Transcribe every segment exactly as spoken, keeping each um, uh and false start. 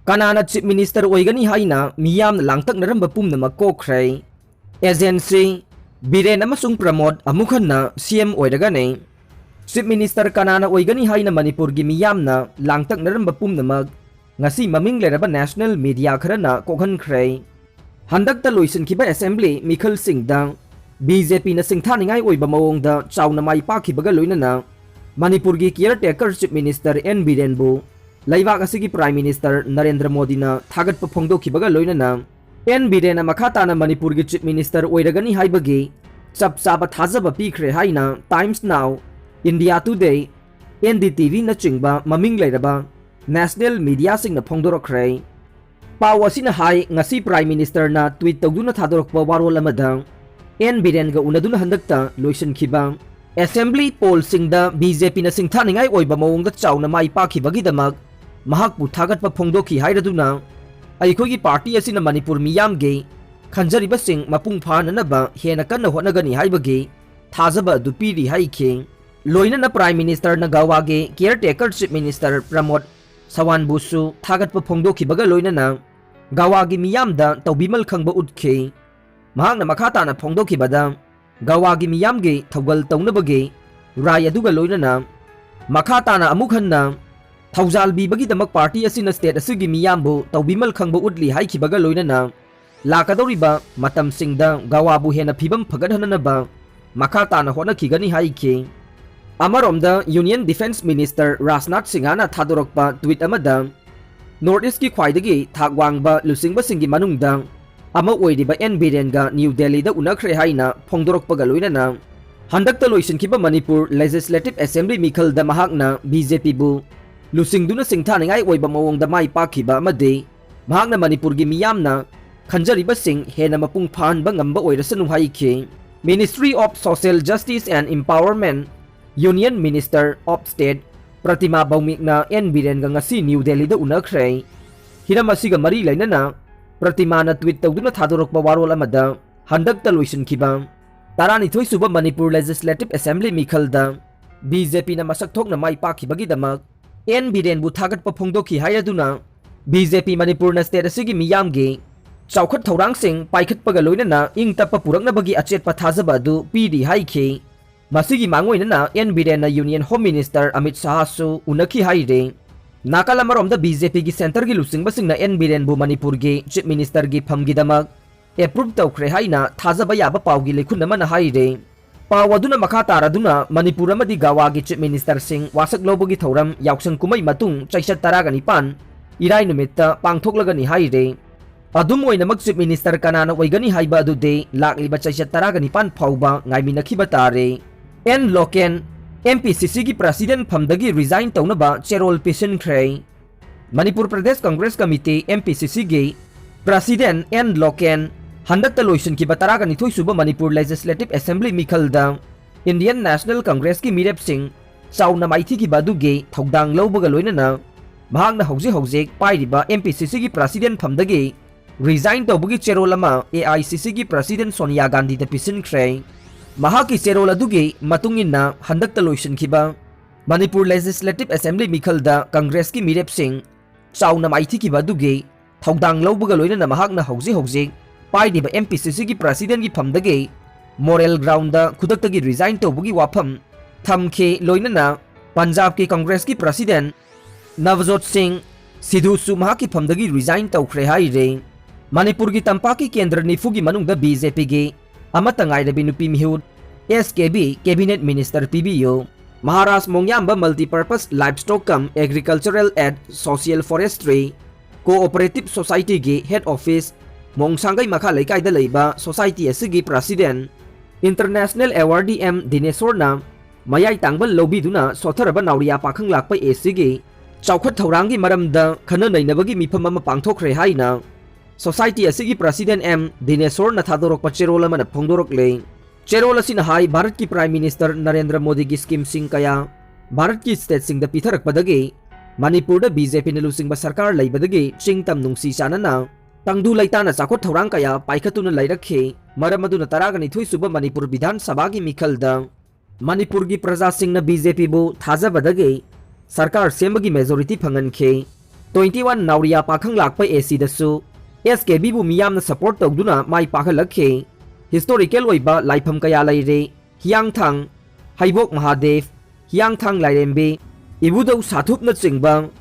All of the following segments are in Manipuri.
ꯀꯅꯥꯅ Chief Minister ꯑꯣꯏꯒꯅꯤ ꯍꯥꯏꯅ ꯃꯤꯌꯥꯝꯅ ꯂꯥꯡꯇꯛꯅꯔꯝꯕ ꯄꯨꯝꯅꯃꯛ ꯀꯣꯛꯈ꯭ꯔꯦ꯫ ꯑꯦꯖꯦꯟꯁꯤ, ꯕꯤꯔꯦꯟ ꯑꯃꯁꯨꯡ ꯄ꯭ꯔꯃꯣꯗ ꯑꯃꯨꯛ ꯍꯟꯅ C M ꯑꯣꯏꯔꯒꯅꯤ꯫ Chief Minister ꯀꯅꯥꯅ ꯑꯣꯏꯒꯅꯤ ꯍꯥꯏꯅ ꯃꯅꯤꯄꯨꯔꯒꯤ ꯃꯤꯌꯥꯝꯅ ꯂꯥꯡꯇꯛꯅꯔꯝꯕ ꯄꯨꯝꯅꯃꯛ ꯉꯁꯤ ꯃꯃꯤꯡ ꯂꯩꯔꯕ national media ꯈꯔꯅ ꯀꯣꯛꯍꯟꯈ꯭ꯔꯦ꯫ ꯍꯟꯗꯛꯇ ꯂꯣꯏꯁꯤꯟꯈꯤꯕ assembly ꯃꯤꯈꯜꯁꯤꯡꯗ B J P ꯅ ꯁꯤꯡꯊꯥꯅꯤꯡꯉꯥꯏ ꯑꯣꯏꯕ ꯃꯑꯣꯡꯗ ꯆꯥꯎꯅ ꯃꯥꯏ ꯄꯥꯛꯈꯤꯕꯒ ꯂꯣꯏꯅꯅ ꯃꯅꯤꯄꯨꯔꯒꯤ caretaker Chief Minister N ꯕꯤꯔꯦꯟꯕꯨ ꯂꯩꯕꯥꯛ ꯑꯁꯤꯒꯤ Prime Minister ꯅꯔꯦꯟꯗ꯭ꯔ ꯃꯣꯗꯤꯅ ꯊꯥꯒꯠꯄ ꯐꯣꯡꯗꯣꯛꯈꯤꯕꯒ ꯂꯣꯏꯅꯅ N ꯕꯤꯔꯦꯟꯅ ꯃꯈꯥ ꯇꯥꯅ ꯃꯅꯤꯄꯨꯔꯒꯤ Chief Minister ꯑꯣꯏꯔꯒꯅꯤ ꯍꯥꯏꯕꯒꯤ ꯆꯞ ꯆꯥꯕ ꯊꯥꯖꯕ ꯄꯤꯈ꯭ꯔꯦ ꯍꯥꯏꯅ Times Now, India Today, N D T V ꯅꯆꯤꯡꯕ ꯃꯃꯤꯡ ꯂꯩꯔꯕ national media ꯁꯤꯡꯅ ꯐꯣꯡꯗꯣꯔꯛꯈ꯭ꯔꯦ꯫ ꯄꯥꯎ ꯑꯁꯤꯅ ꯍꯥꯏ, ꯉꯁꯤ Prime Minister ꯅ tweet ꯇꯧꯗꯨꯅ ꯊꯥꯗꯣꯔꯛꯄ ꯋꯥꯔꯣꯜ ꯑꯃꯗ N ꯕꯤꯔꯦꯟꯒ ꯎꯅꯗꯨꯅ ꯍꯟꯗꯛꯇ ꯂꯣꯏꯁꯤꯟꯈꯤꯕ assembly poll ꯁꯤꯡꯗ B J P ꯅ ꯁꯤꯡꯊꯥꯅꯤꯡꯉꯥꯏ ꯑꯣꯏꯕ ꯃꯑꯣꯡꯗ ꯆꯥꯎꯅ ꯃꯥꯏ ꯄꯥꯛꯈꯤꯕꯒꯤꯗꯃꯛ ꯃꯍꯥꯛꯄꯨ ꯊꯥꯒꯠꯄ ꯐꯣꯡꯗꯣꯛꯈꯤ ꯍꯥꯏꯔꯗꯨꯅ, ꯑꯩꯈꯣꯏꯒꯤ party ꯑꯁꯤꯅ ꯃꯅꯤꯄꯨꯔ ꯃꯤꯌꯥꯝꯒꯤ ꯈꯟꯖꯔꯤꯕꯁꯤꯡ ꯃꯄꯨꯡ ꯐꯥꯍꯟꯅꯕ ꯍꯦꯟꯅ ꯀꯟꯅ ꯍꯣꯠꯅꯒꯅꯤ ꯍꯥꯏꯕꯒꯤ ꯊꯥꯖꯕ ꯑꯗꯨ ꯄꯤꯔꯤ ꯍꯥꯏꯈꯤ꯫ ꯂꯣꯏꯅꯅ Prime Minister ꯅ ꯒꯋꯥꯒꯤ caretaker Chief Minister ꯄ꯭ꯔꯃꯣꯗ ꯁꯋꯥꯟꯕꯨꯁꯨ ꯊꯥꯒꯠꯄ ꯐꯣꯡꯗꯣꯛꯈꯤꯕꯒ ꯂꯣꯏꯅꯅ ꯒꯋꯥꯒꯤ ꯃꯤꯌꯥꯝꯗ ꯇꯧꯕꯤꯃꯜ ꯈꯪꯕ ꯎꯠꯈꯤ꯫ ꯃꯍꯥꯛꯅ ꯃꯈꯥ ꯇꯥꯅ ꯐꯣꯡꯗꯣꯛꯈꯤꯕꯗ, ꯒꯋꯥꯒꯤ ꯃꯤꯌꯥꯝꯒꯤ ꯊꯧꯒꯜ ꯇꯧꯅꯕꯒꯤ ꯔꯥꯏ ꯑꯗꯨꯒ ꯂꯣꯏꯅꯅ ꯃꯈꯥ ꯇꯥꯅ ꯑꯃꯨꯛ ꯍꯟꯅ ꯊꯧꯖꯥꯜ ꯄꯤꯕꯒꯤꯗꯃꯛ party ꯑꯁꯤꯅ state ꯑꯁꯤꯒꯤ ꯃꯤꯌꯥꯝꯕꯨ ꯇꯧꯕꯤꯃꯜ ꯈꯪꯕ ꯎꯠꯂꯤ ꯍꯥꯏꯈꯤꯕꯒ ꯂꯣꯏꯅꯅ ꯂꯥꯛꯀꯗꯧꯔꯤꯕ ꯃꯇꯝꯁꯤꯡꯗ ꯒꯋꯥꯕꯨ ꯍꯦꯟꯅ ꯐꯤꯕꯝ ꯐꯒꯠꯍꯟꯅꯅꯕ ꯃꯈꯥ ꯇꯥꯅ ꯍꯣꯠꯅꯈꯤꯒꯅꯤ ꯍꯥꯏꯈꯤ꯫ ꯑꯃꯔꯣꯝꯗ Union Defence Minister ꯔꯥꯖꯅꯥꯊ ꯁꯤꯡꯍꯅ ꯊꯥꯗꯣꯔꯛꯄ tweet ꯑꯃꯗ, North East ꯀꯤ ꯈ꯭ꯋꯥꯏꯗꯒꯤ ꯊꯥꯛ ꯋꯥꯡꯕ ꯂꯨꯆꯤꯡꯕꯁꯤꯡꯒꯤ ꯃꯅꯨꯡꯗ ꯑꯃ ꯑꯣꯏꯔꯤꯕ N ꯕꯤꯔꯦꯟꯒ ꯅ꯭ꯌꯨ ꯗꯦꯜꯂꯤꯗ ꯎꯅꯈ꯭ꯔꯦ ꯍꯥꯏꯅ ꯐꯣꯡꯗꯣꯔꯛꯄꯒ ꯂꯣꯏꯅꯅ ꯍꯟꯗꯛꯇ ꯂꯣꯏꯁꯤꯟꯈꯤꯕ ꯃꯅꯤꯄꯨꯔ Legislative Assembly ꯃꯤꯈꯜꯗ ꯃꯍꯥꯛꯅ B J P ꯕꯨ ꯂꯨꯆꯤꯡꯗꯨꯅ ꯁꯤꯡꯊꯥꯅꯤꯡꯉꯥꯏ ꯑꯣꯏꯕ ꯃꯑꯣꯡꯗ ꯃꯥꯏ ꯄꯥꯛꯈꯤꯕ ꯑꯃꯗꯤ ꯃꯍꯥꯛꯅ ꯃꯅꯤꯄꯨꯔꯒꯤ ꯃꯤꯌꯥꯝꯅ ꯈꯟꯖꯔꯤꯕꯁꯤꯡ ꯍꯦꯟꯅ ꯃꯄꯨꯡ ꯐꯥꯍꯟꯕ ꯉꯝꯕ ꯑꯣꯏꯔꯁꯅꯨ ꯍꯥꯏꯈꯤ꯫ Ministry of Social Justice and Empowerment, Union Minister of State ꯄ꯭ꯔꯇꯤꯃꯥ ꯚꯧꯃꯤꯛꯅ N ꯕꯤꯔꯦꯟꯒ ꯉꯁꯤ ꯅ꯭ꯌꯨ ꯗꯦꯜꯂꯤꯗ ꯎꯅꯈ꯭ꯔꯦ꯫ ꯍꯤꯔꯝ ꯑꯁꯤꯒ ꯃꯔꯤ ꯂꯩꯅꯅ ꯄ꯭ꯔꯇꯤꯃꯥꯅ tweet ꯇꯧꯗꯨꯅ ꯊꯥꯗꯣꯔꯛꯄ ꯋꯥꯔꯣꯜ ꯑꯃꯗ, ꯍꯟꯗꯛꯇ ꯂꯣꯏꯁꯤꯟꯈꯤꯕ ꯇꯔꯥꯅꯤꯊꯣꯏ ꯁꯨꯕ Manipur Legislative Assembly ꯃꯤꯈꯜꯗ B J P ꯅ ꯃꯁꯛ ꯊꯣꯛꯅ ꯃꯥꯏ ꯄꯥꯛꯈꯤꯕꯒꯤꯗꯃꯛ N ꯕꯤꯔꯦꯟꯕꯨ ꯊꯥꯒꯠꯄ ꯐꯣꯡꯗꯣꯛꯈꯤ ꯍꯥꯏꯔꯗꯨꯅ ꯕꯤ ꯖꯦ ꯄꯤ ꯃꯅꯤꯄꯨꯔꯅ state ꯑꯁꯤꯒꯤ ꯃꯤꯌꯥꯝꯒꯤ ꯆꯥꯎꯈꯠ ꯊꯧꯔꯥꯡꯁꯤꯡ ꯄꯥꯏꯈꯠꯄꯒ ꯂꯣꯏꯅꯅ ꯏꯪ ꯇꯞꯄ ꯄꯨꯔꯛꯅꯕꯒꯤ ꯑꯆꯦꯠꯄ ꯊꯥꯖꯕ ꯑꯗꯨ ꯄꯤꯔꯤ ꯍꯥꯏꯈꯤ꯫ ꯃꯁꯤꯒꯤ ꯃꯥꯡꯑꯣꯏꯅꯅ ꯑꯦꯟ ꯕꯤꯔꯦꯟꯅ Union Home Minister ꯑꯃꯤꯠ ꯁꯥꯍꯁꯨ ꯎꯅꯈꯤ ꯍꯥꯏꯔꯦ꯫ ꯅꯥꯀꯜ ꯑꯃꯔꯣꯝꯗ ꯕꯤ ꯖꯦ ꯄꯤꯒꯤ centreꯒꯤ ꯂꯨꯆꯤꯡꯕꯁꯤꯡꯅ ꯑꯦꯟ ꯕꯤꯔꯦꯟꯕꯨ ꯃꯅꯤꯄꯨꯔꯒꯤ Chief Ministerꯒꯤ ꯐꯝꯒꯤꯗꯃꯛ approve ꯇꯧꯈ꯭ꯔꯦ ꯍꯥꯏꯅ ꯊꯥꯖꯕ ꯌꯥꯕ ꯄꯥꯎꯒꯤ ꯂꯩꯈꯨꯟ ꯑꯃꯅ ꯍꯥꯏꯔꯦ꯫ ꯄꯥꯎ ꯑꯗꯨꯅ ꯃꯈꯥ ꯇꯥꯔꯗꯨꯅ ꯃꯅꯤꯄꯨꯔ ꯑꯃꯗꯤ ꯒꯋꯥꯒꯤ Chief Ministerꯁꯤꯡ ꯋꯥꯁꯛ ꯂꯧꯕꯒꯤ ꯊꯧꯔꯝ ꯌꯥꯎꯁꯪ ꯀꯨꯝꯍꯩ ꯃꯇꯨꯡ ꯆꯩꯆꯠ ꯇꯔꯥꯒ ꯅꯤꯄꯥꯟ ꯏꯔꯥꯏ ꯅꯨꯃꯤꯠꯇ ꯄꯥꯡꯊꯣꯛꯂꯒꯅꯤ ꯍꯥꯏꯔꯦ꯫ ꯑꯗꯨꯝ ꯑꯣꯏꯅꯃꯛ Chief Minister ꯀꯅꯥꯅ ꯑꯣꯏꯒꯅꯤ ꯍꯥꯏꯕ ꯑꯗꯨꯗꯤ ꯂꯥꯛꯂꯤꯕ ꯆꯩꯆꯠ ꯇꯔꯥꯒ ꯅꯤꯄꯥꯟ ꯐꯥꯎꯕ ꯉꯥꯏꯃꯤꯟꯅꯈꯤꯕ ꯇꯥꯔꯦ꯫ And local, M P C ꯁꯤꯒꯤ President ꯐꯝꯗꯒꯤ resign ꯇꯧꯅꯕ ꯆꯦꯔꯣꯜ ꯄꯤꯁꯤꯟꯈ꯭ꯔꯦ꯫ Manipur Pradesh Congress committee, M P C ꯁꯤꯒꯤ President ꯑꯦꯟ ꯂꯣꯀꯦꯟ ꯍꯟꯗꯛꯇ ꯂꯣꯏꯁꯤꯟꯈꯤꯕ ꯇꯔꯥꯒ ꯅꯤꯊꯣꯏ ꯁꯨꯕ Manipur Legislative Assembly ꯃꯤꯈꯜꯗ Indian National Congressꯀꯤ ꯃꯤꯔꯦꯞꯁꯤꯡ ꯆꯥꯎꯅ ꯃꯥꯏꯊꯤꯈꯤꯕ ꯑꯗꯨꯒꯤ ꯊꯧꯗꯥꯡ ꯂꯧꯕꯒ ꯂꯣꯏꯅꯅ ꯃꯍꯥꯛꯅ ꯍꯧꯖꯤꯛ ꯍꯧꯖꯤꯛ ꯄꯥꯏꯔꯤꯕ ꯑꯦꯝ ꯄꯤ ꯁꯤ ꯁꯤꯒꯤ President ꯐꯝꯗꯒꯤ resign ꯇꯧꯕꯒꯤ ꯆꯦꯔꯣꯜ ꯑꯃ ꯑꯦ ꯑꯥꯏ ꯁꯤ ꯁꯤꯒꯤ President ꯁꯣꯅꯤꯌꯥ ꯒꯥꯟꯙꯤꯗ ꯄꯤꯁꯤꯟꯈ꯭ꯔꯦ꯫ ꯃꯍꯥꯛꯀꯤ ꯆꯦꯔꯣꯜ ꯑꯗꯨꯒꯤ ꯃꯇꯨꯡ ꯏꯟꯅ ꯍꯟꯗꯛꯇ ꯂꯣꯏꯁꯤꯟꯈꯤꯕ ꯃꯅꯤꯄꯨꯔ Legislative Assembly ꯃꯤꯈꯜꯗ ꯀꯪꯒ꯭ꯔꯦꯁꯀꯤ ꯃꯤꯔꯦꯞꯁꯤꯡ ꯆꯥꯎꯅ ꯃꯥꯏꯊꯤꯈꯤꯕ ꯑꯗꯨꯒꯤ ꯊꯧꯗꯥꯡ ꯂꯧꯕꯒ ꯂꯣꯏꯅꯅ ꯃꯍꯥꯛꯅ ꯍꯧꯖꯤꯛ ꯍꯧꯖꯤꯛ ꯄꯥꯏꯔꯤꯕ ꯑꯦꯝ ꯄꯤ ꯁꯤ ꯁꯤꯒꯤ Presidentꯀꯤ ꯐꯝꯗꯒꯤ moral groundꯗ ꯈꯨꯗꯛꯇꯒꯤ resign ꯇꯧꯕꯒꯤ ꯋꯥꯐꯝ ꯊꯝꯈꯤ꯫ ꯂꯣꯏꯅꯅ ꯄꯟꯖꯥꯕꯀꯤ ꯀꯪꯒ꯭ꯔꯦꯁꯀꯤ President ꯅꯕꯖꯣꯠ ꯁꯤꯡ ꯁꯤꯙꯨꯁꯨ ꯃꯍꯥꯛꯀꯤ ꯐꯝꯗꯒꯤ resign ꯇꯧꯈ꯭ꯔꯦ ꯍꯥꯏꯔꯦ꯫ ꯃꯅꯤꯄꯨꯔꯒꯤ ꯇꯝꯄꯥꯛꯀꯤ ꯀꯦꯟꯗ꯭ꯔ ꯅꯤꯐꯨꯒꯤ ꯃꯅꯨꯡꯗ ꯕꯤ ꯖꯦ ꯄꯤꯒꯤ ꯑꯃꯠꯇ ꯉꯥꯏꯔꯕꯤ ꯅꯨꯄꯤ ꯃꯤꯍꯨꯠ ꯑꯦꯁ ꯀꯦ ꯕꯤ Cabinet Minister ꯄꯤꯕꯤꯌꯨ꯫ Maharaj ꯃꯣꯡꯌꯥꯝꯕ Multipurpose Livestock cum Agricultural and Social Forestry Cooperative Societyꯒꯤ head office ꯃꯣꯡꯁꯥꯡꯒꯩ ꯃꯈꯥ ꯂꯩꯀꯥꯏꯗ ꯂꯩꯕ society ꯑꯁꯤꯒꯤ President, International Awardee ꯑꯦꯝ ꯗꯤꯅꯦꯁꯣꯔꯅ ꯃꯌꯥꯏ ꯇꯥꯡꯕ ꯂꯧꯕꯤꯗꯨꯅ ꯁꯣꯠꯊꯔꯕ ꯅꯥꯎꯔꯤꯌꯥ ꯄꯥꯈꯪ ꯂꯥꯛꯄ ꯑꯦ ꯁꯤꯒꯤ ꯆꯥꯎꯈꯠ ꯊꯧꯔꯥꯡꯒꯤ ꯃꯔꯝꯗ ꯈꯟꯅ ꯅꯩꯅꯕꯒꯤ ꯃꯤꯐꯝ ꯑꯃ ꯄꯥꯡꯊꯣꯛꯈ꯭ꯔꯦ ꯍꯥꯏꯅ society ꯑꯁꯤꯒꯤ President ꯑꯦꯝ ꯗꯤꯅꯦꯁꯣꯔꯅ ꯊꯥꯗꯣꯔꯛꯄ ꯆꯦꯔꯣꯜ ꯑꯃꯅ ꯐꯣꯡꯗꯣꯔꯛꯂꯦ꯫ ꯆꯦꯔꯣꯜ ꯑꯁꯤꯅ ꯍꯥꯏ, ꯚꯥꯔꯠꯀꯤ Prime Minister ꯅꯔꯦꯟꯗ꯭ꯔ ꯃꯣꯗꯤꯒꯤ schemeꯁꯤꯡ ꯀꯌꯥ ꯚꯥꯔꯠꯀꯤ stateꯁꯤꯡꯗ ꯄꯤꯊꯔꯛꯄꯗꯒꯤ ꯃꯅꯤꯄꯨꯔꯗ ꯕꯤ ꯖꯦ ꯄꯤꯅ ꯂꯨꯆꯤꯡꯕ ꯁꯔꯀꯥꯔ ꯂꯩꯕꯗꯒꯤ ꯆꯤꯡ ꯇꯝ ꯅꯨꯡꯁꯤ ꯆꯥꯟꯅꯅ ꯇꯪꯗꯨ ꯂꯩꯇꯥꯅ ꯆꯥꯎꯈꯠ ꯊꯧꯔꯥꯡ ꯀꯌꯥ ꯄꯥꯏꯈꯠꯇꯨꯅ ꯂꯩꯔꯛꯈꯤ꯫ ꯃꯔꯝ ꯑꯗꯨꯅ ꯇꯔꯥꯒ ꯅꯤꯊꯣꯏ ꯁꯨꯕ ꯃꯅꯤꯄꯨꯔ ꯕꯤꯙꯥꯟ ꯁꯚꯥꯒꯤ ꯃꯤꯈꯜꯗ ꯃꯅꯤꯄꯨꯔꯒꯤ ꯄ꯭ꯔꯖꯥꯁꯤꯡꯅ ꯕꯤ ꯖꯦ ꯄꯤꯕꯨ ꯊꯥꯖꯕꯗꯒꯤ ꯁꯔꯀꯥꯔ ꯁꯦꯝꯕꯒꯤ majority ꯐꯪꯍꯟꯈꯤ꯫ ꯇ꯭ꯋꯦꯟꯇꯤ ꯋꯥꯟ ꯅꯥꯎꯔꯤꯌꯥ ꯄꯥꯈꯪ ꯂꯥꯛꯄ ꯑꯦ ꯁꯤꯗꯁꯨ ꯑꯦꯁ ꯀꯦ ꯕꯤꯕꯨ ꯃꯤꯌꯥꯝꯅ ꯁꯄꯣꯔꯠ ꯇꯧꯗꯨꯅ ꯃꯥꯏ ꯄꯥꯛꯍꯜꯂꯛꯈꯤ꯫ ꯍꯤꯁꯇꯣꯔꯤꯀꯦꯜ ꯑꯣꯏꯕ ꯂꯥꯏꯐꯝ ꯀꯌꯥ ꯂꯩꯔꯦ꯫ ꯍꯤꯌꯥꯡꯊꯥꯡ, ꯍꯩꯕꯣꯛ ꯃꯍꯥꯗꯦꯕ, ꯍꯤꯌꯥꯡꯊꯥꯡ ꯂꯥꯏꯔꯦꯝꯕꯤ, ꯏꯕꯨꯙꯧ ꯁꯥꯊꯨꯞꯅꯆꯤꯡꯕ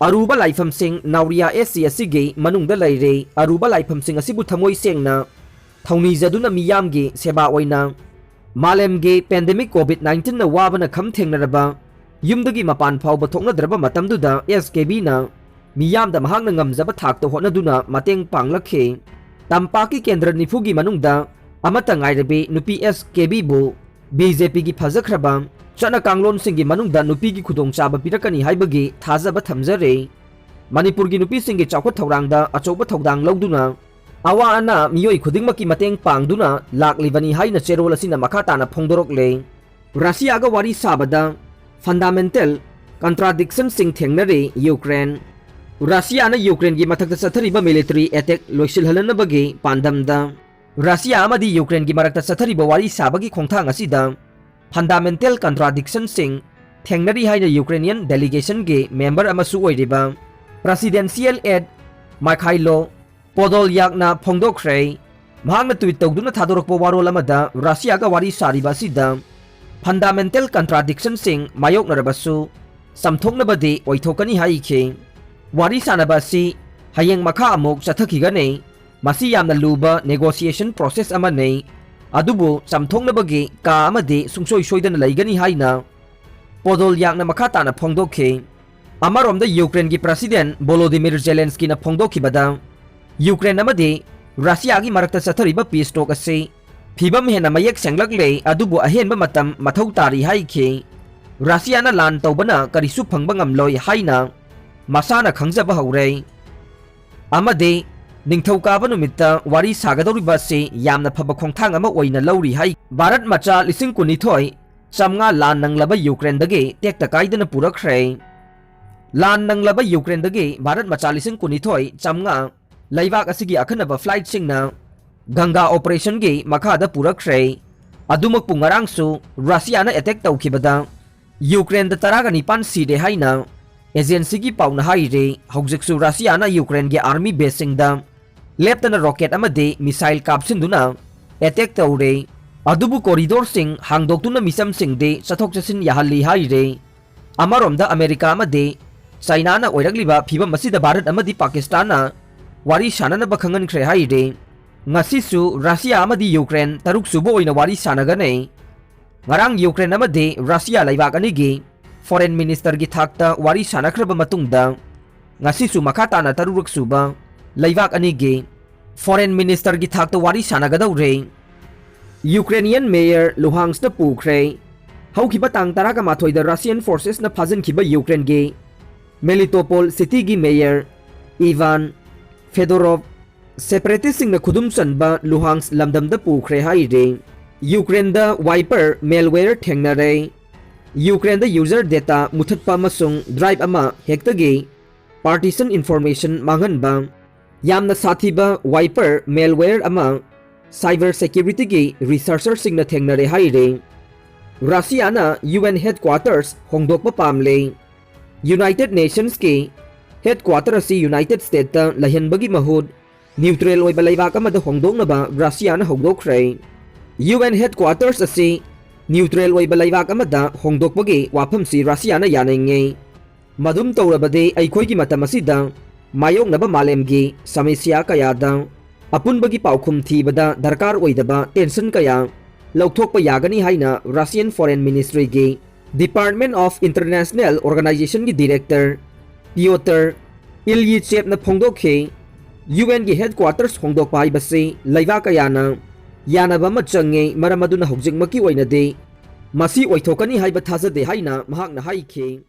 ꯑꯔꯨꯕ ꯂꯥꯏꯐꯝꯁꯤꯡ ꯅꯥꯎꯔꯤꯌꯥ ꯑꯦꯁ ꯁꯤ ꯑꯁꯤꯒꯤ ꯃꯅꯨꯡꯗ ꯂꯩꯔꯦ꯫ ꯑꯔꯨꯕ ꯂꯥꯏꯐꯝꯁꯤꯡ ꯑꯁꯤꯕꯨ ꯊꯃꯣꯏ ꯁꯦꯡꯅ ꯊꯧꯅꯤꯖꯗꯨꯅ ꯃꯤꯌꯥꯝꯒꯤ ꯁꯦꯕꯥ ꯑꯣꯏꯅ ꯃꯥꯂꯦꯝꯒꯤ ꯄꯦꯟꯗꯦꯃꯤꯛ ꯀꯣꯚꯤꯗ ꯅꯥꯏꯟꯇꯤꯟꯅ ꯋꯥꯕꯅ ꯈꯝ ꯊꯦꯡꯅꯔꯕ ꯌꯨꯝꯗꯒꯤ ꯃꯄꯥꯟ ꯐꯥꯎꯕ ꯊꯣꯛꯅꯗ꯭ꯔꯕ ꯃꯇꯝꯗꯨꯗ ꯑꯦꯁ ꯀꯦ ꯕꯤꯅ ꯃꯤꯌꯥꯝꯗ ꯃꯍꯥꯛꯅ ꯉꯝꯖꯕ ꯊꯥꯛꯇ ꯍꯣꯠꯅꯗꯨꯅ ꯃꯇꯦꯡ ꯄꯥꯡꯂꯛꯈꯤ꯫ ꯇꯝꯄꯥꯛꯀꯤ ꯀꯦꯟꯗ꯭ꯔ ꯅꯤꯐꯨꯒꯤ ꯃꯅꯨꯡꯗ ꯑꯃꯠꯇ ꯉꯥꯏꯔꯕꯤ ꯅꯨꯄꯤ ꯑꯦꯁ ꯀꯦ ꯕꯤꯕꯨ ꯕꯤ ꯖꯦ ꯄꯤꯒꯤ ꯐꯖꯈ꯭ꯔꯕ ꯆꯠꯅ ꯀꯥꯡꯂꯣꯟꯁꯤꯡꯒꯤ ꯃꯅꯨꯡꯗ ꯅꯨꯄꯤꯒꯤ ꯈꯨꯗꯣꯡꯆꯥꯕ ꯄꯤꯔꯛꯀꯅꯤ ꯍꯥꯏꯕꯒꯤ ꯊꯥꯖꯕ ꯊꯝꯖꯔꯤ꯫ ꯃꯅꯤꯄꯨꯔꯒꯤ ꯅꯨꯄꯤꯁꯤꯡꯒꯤ ꯆꯥꯎꯈꯠ ꯊꯧꯔꯥꯡꯗ ꯑꯆꯧꯕ ꯊꯧꯗꯥꯡ ꯂꯧꯗꯨꯅ ꯑꯋꯥ ꯑꯅꯥ ꯃꯤꯑꯣꯏ ꯈꯨꯗꯤꯡꯃꯛꯀꯤ ꯃꯇꯦꯡ ꯄꯥꯡꯗꯨꯅ ꯂꯥꯛꯂꯤꯕꯅꯤ ꯍꯥꯏꯅ ꯆꯦꯔꯣꯜ ꯑꯁꯤꯅ ꯃꯈꯥ ꯇꯥꯅ ꯐꯣꯡꯗꯣꯔꯛꯂꯦ꯫ ꯔꯁꯤꯌꯥꯒ ꯋꯥꯔꯤ ꯁꯥꯕꯗ ꯐꯟꯗꯥꯃꯦꯟꯇꯦꯜ ꯀꯟꯇ꯭ꯔꯥꯗꯤꯛꯁꯟꯁꯤꯡ ꯊꯦꯡꯅꯔꯦ ꯌꯨꯀ꯭ꯔꯦꯟ꯫ ꯔꯁꯤꯌꯥꯅ ꯌꯨꯀ꯭ꯔꯦꯟꯒꯤ ꯃꯊꯛꯇ ꯆꯠꯊꯔꯤꯕ ꯃꯤꯂꯤꯇꯔꯤ ꯑꯦꯇꯦꯛ ꯂꯣꯏꯁꯤꯜꯍꯜꯂꯅꯕꯒꯤ ꯄꯥꯟꯗꯝꯗ ꯔꯁꯤꯌꯥ ꯑꯃꯗꯤ ꯌꯨꯀ꯭ꯔꯦꯟꯒꯤ ꯃꯔꯛꯇ ꯆꯠꯊꯔꯤꯕ ꯋꯥꯔꯤ ꯁꯥꯕꯒꯤ ꯈꯣꯡꯊꯥꯡ ꯑꯁꯤꯗ ꯐꯟꯗꯥꯃꯦꯟꯇꯦꯜ ꯀꯟꯇ꯭ꯔꯥꯗꯤꯛꯁꯟꯁꯤꯡ ꯊꯦꯡꯅꯔꯤ ꯍꯥꯏꯅ ꯌꯨꯀ꯭ꯔꯦꯅꯤꯌꯟ ꯗꯦꯂꯤꯒꯦꯁꯟꯒꯤ ꯃꯦꯝꯕꯔ ꯑꯃꯁꯨ ꯑꯣꯏꯔꯤꯕ ꯄ꯭ꯔꯁꯤꯗꯦꯟꯁꯤꯌꯦꯜ ꯑꯦꯗ ꯃꯥꯏꯈꯥꯏꯂꯣ ꯄꯣꯗꯣꯜꯌꯥꯛꯅ ꯐꯣꯡꯗꯣꯛꯈ꯭ꯔꯦ꯫ ꯃꯍꯥꯛꯅ ꯇ꯭ꯋꯤꯠ ꯇꯧꯗꯨꯅ ꯊꯥꯗꯣꯔꯛꯄ ꯋꯥꯔꯣꯜ ꯑꯃꯗ ꯔꯁꯤꯌꯥꯒ ꯋꯥꯔꯤ ꯁꯥꯔꯤꯕ ꯑꯁꯤꯗ ꯐꯟꯗꯥꯃꯦꯟꯇꯦꯜ ꯀꯟꯇ꯭ꯔꯥꯗꯤꯛꯁꯟꯁꯤꯡ ꯃꯥꯌꯣꯛꯅꯔꯕꯁꯨ ꯆꯥꯝꯊꯣꯛꯅꯕꯗꯤ ꯑꯣꯏꯊꯣꯛꯀꯅꯤ ꯍꯥꯏꯈꯤ꯫ ꯋꯥꯔꯤ ꯁꯥꯅꯕ ꯑꯁꯤ ꯍꯌꯦꯡ ꯃꯈꯥ ꯑꯃꯨꯛ ꯆꯠꯊꯈꯤꯒꯅꯤ꯫ ꯃꯁꯤ ꯌꯥꯝꯅ ꯂꯨꯕ ꯅꯦꯒꯣꯁꯤꯌꯦꯁꯟ ꯄ꯭ꯔꯣꯁꯦꯁ ꯑꯃꯅꯤ, ꯑꯗꯨꯕꯨ ꯆꯥꯝꯊꯣꯛꯅꯕꯒꯤ ꯀꯥ ꯑꯃꯗꯤ ꯁꯨꯡꯁꯣꯏ ꯁꯣꯏꯗꯅ ꯂꯩꯒꯅꯤ ꯍꯥꯏꯅ ꯄꯣꯗꯣꯜꯌꯥꯛꯅ ꯃꯈꯥ ꯇꯥꯅ ꯐꯣꯡꯗꯣꯛꯈꯤ꯫ ꯑꯃꯔꯣꯝꯗ ꯌꯨꯀ꯭ꯔꯦꯟꯒꯤ ꯄ꯭ꯔꯁꯤꯗꯦꯟ ꯚꯣꯂꯣꯗꯤꯃꯤꯔ ꯖꯦꯂꯦꯟꯁꯀꯤꯅ ꯐꯣꯡꯗꯣꯛꯈꯤꯕꯗ, ꯌꯨꯀ꯭ꯔꯦꯟ ꯑꯃꯗꯤ ꯔꯁꯤꯌꯥꯒꯤ ꯃꯔꯛꯇ ꯆꯠꯊꯔꯤꯕ ꯄꯤꯁ ꯇꯣꯛ ꯑꯁꯤ ꯐꯤꯕꯝ ꯍꯦꯟꯅ ꯃꯌꯦꯛ ꯁꯦꯡꯂꯛꯂꯦ, ꯑꯗꯨꯕꯨ ꯑꯍꯦꯟꯕ ꯃꯇꯝ ꯃꯊꯧ ꯇꯥꯔꯤ ꯍꯥꯏꯈꯤ꯫ ꯔꯁꯤꯌꯥꯅ ꯂꯥꯟ ꯇꯧꯕꯅ ꯀꯔꯤꯁꯨ ꯐꯪꯕ ꯉꯝꯂꯣꯏ ꯍꯥꯏꯅ ꯃꯁꯥꯅ ꯈꯪꯖꯕ ꯍꯧꯔꯦ꯫ ꯑꯃꯗꯤ ꯅꯤꯡꯊꯧꯀꯥꯕ ꯅꯨꯃꯤꯠꯇ ꯋꯥꯔꯤ ꯁꯥꯒꯗꯧꯔꯤꯕ ꯑꯁꯤ ꯌꯥꯝꯅ ꯐꯕ ꯈꯣꯡꯊꯥꯡ ꯑꯃ ꯑꯣꯏꯅ ꯂꯧꯔꯤ ꯍꯥꯏ꯫ ꯚꯥꯔꯠ ꯃꯆꯥ ꯂꯤꯁꯤꯡ ꯀꯨꯟꯅꯤꯊꯣꯏ ꯆꯥꯝꯃꯉꯥ ꯂꯥꯟ ꯅꯪꯂꯕ ꯌꯨꯀ꯭ꯔꯦꯟꯗꯒꯤ ꯇꯦꯛꯇ ꯀꯥꯏꯗꯅ ꯄꯨꯔꯛꯈ꯭ꯔꯦ꯫ ꯂꯥꯟ ꯅꯪꯂꯕ ꯌꯨꯀ꯭ꯔꯦꯟꯗꯒꯤ ꯚꯥꯔꯠ ꯃꯆꯥ ꯂꯤꯁꯤꯡ ꯀꯨꯟꯅꯤꯊꯣꯏ ꯆꯥꯝꯃꯉꯥ ꯂꯩꯕꯥꯛ ꯑꯁꯤꯒꯤ ꯑꯈꯟꯅꯕ ꯐ꯭ꯂꯥꯏꯠꯁꯤꯡꯅ ꯒꯪꯒꯥ ꯑꯣꯄꯔꯦꯁꯟꯒꯤ ꯃꯈꯥꯗ ꯄꯨꯔꯛꯈ꯭ꯔꯦ꯫ ꯑꯗꯨꯃꯛꯄꯨ ꯉꯔꯥꯡꯁꯨ ꯔꯁꯤꯌꯥꯅ ꯑꯦꯇꯦꯛ ꯇꯧꯈꯤꯕꯗ ꯌꯨꯀ꯭ꯔꯦꯟꯗ ꯇꯔꯥꯒ ꯅꯤꯄꯥꯟ ꯁꯤꯔꯦ ꯍꯥꯏꯅ ꯑꯦꯖꯦꯟꯁꯤꯒꯤ ꯄꯥꯎꯅ ꯍꯥꯏꯔꯤ, ꯍꯧꯖꯤꯛꯁꯨ ꯔꯁꯤꯌꯥꯅ ꯌꯨꯀ꯭ꯔꯦꯟꯒꯤ ꯑꯥꯔꯃꯤ ꯕꯦꯁꯁꯤꯡꯗ ꯂꯦꯞꯇꯅ ꯔꯣꯀꯦꯠ ꯑꯃꯗꯤ ꯃꯤꯁꯥꯏꯜ ꯀꯥꯞꯁꯤꯟꯗꯨꯅ ꯑꯦꯇꯦꯛ ꯇꯧꯔꯦ꯫ ꯑꯗꯨꯕꯨ ꯀꯣꯔꯤꯗꯣꯔꯁꯤꯡ ꯍꯥꯡꯗꯣꯛꯇꯨꯅ ꯃꯤꯆꯝꯁꯤꯡꯗꯤ ꯆꯠꯊꯣꯛ ꯆꯠꯁꯤꯟ ꯌꯥꯍꯜꯂꯤ ꯍꯥꯏꯔꯦ꯫ ꯑꯃꯔꯣꯝꯗ ꯑꯃꯦꯔꯤꯀꯥ ꯑꯃꯗꯤ ꯆꯥꯏꯅꯥꯅ ꯑꯣꯏꯔꯛꯂꯤꯕ ꯐꯤꯕꯝ ꯑꯁꯤꯗ ꯚꯥꯔꯠ ꯑꯃꯗꯤ ꯄꯥꯀꯤꯁꯇꯥꯟꯅ ꯋꯥꯔꯤ ꯁꯥꯟꯅꯅꯕ ꯈꯪꯍꯟꯈ꯭ꯔꯦ ꯍꯥꯏꯔꯦ꯫ ꯉꯁꯤꯁꯨ ꯔꯁꯤꯌꯥ ꯑꯃꯗꯤ ꯌꯨꯀ꯭ꯔꯦꯟ ꯇꯔꯨꯛ ꯁꯨꯕ ꯑꯣꯏꯅ ꯋꯥꯔꯤ ꯁꯥꯟꯅꯒꯅꯤ꯫ ꯉꯔꯥꯡ ꯌꯨꯀ꯭ꯔꯦꯟ ꯑꯃꯗꯤ ꯔꯁꯤꯌꯥ ꯂꯩꯕꯥꯛ ꯑꯅꯤꯒꯤ ꯐꯣꯔꯦꯟ ꯃꯤꯅꯤꯁꯇꯔꯒꯤ ꯊꯥꯛꯇ ꯋꯥꯔꯤ ꯁꯥꯟꯅꯈ꯭ꯔꯕ ꯃꯇꯨꯡꯗ, ꯉꯁꯤꯁꯨ ꯃꯈꯥ ꯇꯥꯅ ꯇꯔꯨꯛꯔꯛ ꯁꯨꯕ ꯂꯩꯕꯥꯛ ꯑꯅꯤꯒꯤ ꯐꯣꯔꯦꯟ ꯃꯤꯅꯤꯁꯇꯔꯒꯤ ꯊꯥꯛꯇ ꯋꯥꯔꯤ ꯁꯥꯟꯅꯒꯗꯧꯔꯦ꯫ ꯌꯨꯀ꯭ꯔꯦꯅꯤꯌꯟ ꯃꯦꯌꯔ ꯂꯨꯍꯥꯟꯁꯇ ꯄꯨꯈ꯭ꯔꯦ꯫ ꯍꯧꯈꯤꯕ ꯇꯥꯡ ꯇꯔꯥꯒ ꯃꯥꯊꯣꯏꯗ ꯔꯁꯤꯌꯟ ꯐꯣꯔꯁꯦꯁꯅ ꯐꯥꯖꯤꯟꯈꯤꯕ ꯌꯨꯀ꯭ꯔꯦꯟꯒꯤ ꯃꯦꯂꯤꯇꯣꯄꯣꯜ ꯁꯤꯇꯤꯒꯤ ꯃꯦꯌꯔ ꯏꯚꯥꯟ ꯐꯦꯗꯣꯔꯣꯞ ꯁꯦꯄꯔꯦꯇꯤꯁꯁꯤꯡꯅ ꯈꯨꯗꯨꯝ ꯆꯟꯕ ꯂꯨꯍꯥꯟꯁ ꯂꯝꯗꯝꯗ ꯄꯨꯈ꯭ꯔꯦ ꯍꯥꯏꯔꯦ꯫ ꯌꯨꯀ꯭ꯔꯦꯟꯗ ꯋꯥꯏꯄꯔ ꯃꯦꯜꯋꯦꯌꯔ ꯊꯦꯡꯅꯔꯦ꯫ ꯌꯨꯀ꯭ꯔꯦꯟꯗ ꯌꯨꯖꯔ ꯗꯦꯇꯥ ꯃꯨꯊꯠꯄ ꯑꯃꯁꯨꯡ ꯗ꯭ꯔꯥꯏꯚ ꯑꯃ ꯍꯦꯛꯇꯒꯤ ꯄꯥꯔꯇꯤꯁꯟ ꯏꯟꯐꯣꯔꯃꯦꯁꯟ ꯃꯥꯡꯍꯟꯕ꯫ ꯌꯥꯝꯅ ꯁꯥꯊꯤꯕ ꯋꯥꯏꯄꯔ ꯃꯦꯜꯋꯦꯌꯔ ꯑꯃ ꯁꯥꯏꯕꯔ ꯁꯦꯀ꯭ꯌꯨꯔꯤꯇꯤꯒꯤ ꯔꯤꯁꯔꯆꯔꯁꯤꯡꯅ ꯊꯦꯡꯅꯔꯦ ꯍꯥꯏꯔꯦ꯫ ꯔꯁꯤꯌꯥꯅ ꯌꯨ ꯑꯦꯟ ꯍꯦꯗꯀ꯭ꯋꯥꯇꯔꯁ ꯍꯣꯡꯗꯣꯛꯄ ꯄꯥꯝꯂꯦ꯫ ꯌꯨꯅꯥꯏꯇꯦꯗ ꯅꯦꯁꯟꯁꯀꯤ ꯍꯦꯗꯀ꯭ꯋꯥꯇꯔ ꯑꯁꯤ ꯌꯨꯅꯥꯏꯇꯦꯗ ꯁ꯭ꯇꯦꯠꯇ ꯂꯩꯍꯟꯕꯒꯤ ꯃꯍꯨꯠ ꯅ꯭ꯌꯨꯇ꯭ꯔꯦꯜ ꯑꯣꯏꯕ ꯂꯩꯕꯥꯛ ꯑꯃꯗ ꯍꯣꯡꯗꯣꯛꯅꯕ ꯔꯁꯤꯌꯥꯅ ꯍꯧꯗꯣꯛꯈ꯭ꯔꯦ꯫ ꯌꯨ ꯑꯦꯟ ꯍꯦꯗꯀ꯭ꯋꯥꯇꯔꯁ ꯑꯁꯤ ꯅ꯭ꯌꯨꯇ꯭ꯔꯦꯜ ꯑꯣꯏꯕ ꯂꯩꯕꯥꯛ ꯑꯃꯗ ꯍꯣꯡꯗꯣꯛꯄꯒꯤ ꯋꯥꯐꯝꯁꯤ ꯔꯁꯤꯌꯥꯅ ꯌꯥꯅꯤꯡꯉꯤ꯫ ꯃꯗꯨꯝ ꯇꯧꯔꯕꯗꯤ ꯑꯩꯈꯣꯏꯒꯤ ꯃꯇꯝ ꯑꯁꯤꯗ ꯃꯥꯌꯣꯛꯅꯕ ꯃꯥꯂꯦꯝꯒꯤ ꯁꯃꯁ꯭ꯌꯥ ꯀꯌꯥꯗ ꯑꯄꯨꯟꯕꯒꯤ ꯄꯥꯎꯈꯨꯝ ꯊꯤꯕꯗ ꯗꯔꯀꯥꯔ ꯑꯣꯏꯗꯕ ꯇꯦꯟꯁꯟ ꯀꯌꯥ ꯂꯧꯊꯣꯛꯄ ꯌꯥꯒꯅꯤ ꯍꯥꯏꯅ ꯔꯁꯤꯌꯟ ꯐꯣꯔꯦꯟ ꯃꯤꯅꯤꯁꯇ꯭ꯔꯤꯒꯤ ꯗꯤꯄꯥꯔꯠꯃꯦꯟ ꯑꯣꯐ ꯏꯟꯇꯔꯅꯦꯁꯅꯦꯜ ꯑꯣꯔꯒꯅꯥꯏꯖꯦꯁꯟꯒꯤ ꯗꯤꯔꯦꯛꯇꯔ ꯄꯤꯌꯣꯇꯔ ꯏꯜꯌꯤꯆꯦꯞꯅ ꯐꯣꯡꯗꯣꯛꯈꯤ꯫ ꯌꯨ ꯑꯦꯟꯒꯤ ꯍꯦꯗꯀ꯭ꯋꯥꯇꯔꯁ ꯍꯣꯡꯗꯣꯛꯄ ꯍꯥꯏꯕꯁꯤ ꯂꯩꯕꯥꯛ ꯀꯌꯥꯅ ꯌꯥꯅꯕ ꯑꯃ ꯆꯪꯉꯤ, ꯃꯔꯝ ꯑꯗꯨꯅ ꯍꯧꯖꯤꯛꯃꯛꯀꯤ ꯑꯣꯏꯅꯗꯤ ꯃꯁꯤ ꯑꯣꯏꯊꯣꯛꯀꯅꯤ ꯍꯥꯏꯕ ꯊꯥꯖꯗꯦ ꯍꯥꯏꯅ ꯃꯍꯥꯛꯅ ꯍꯥꯏꯈꯤ꯫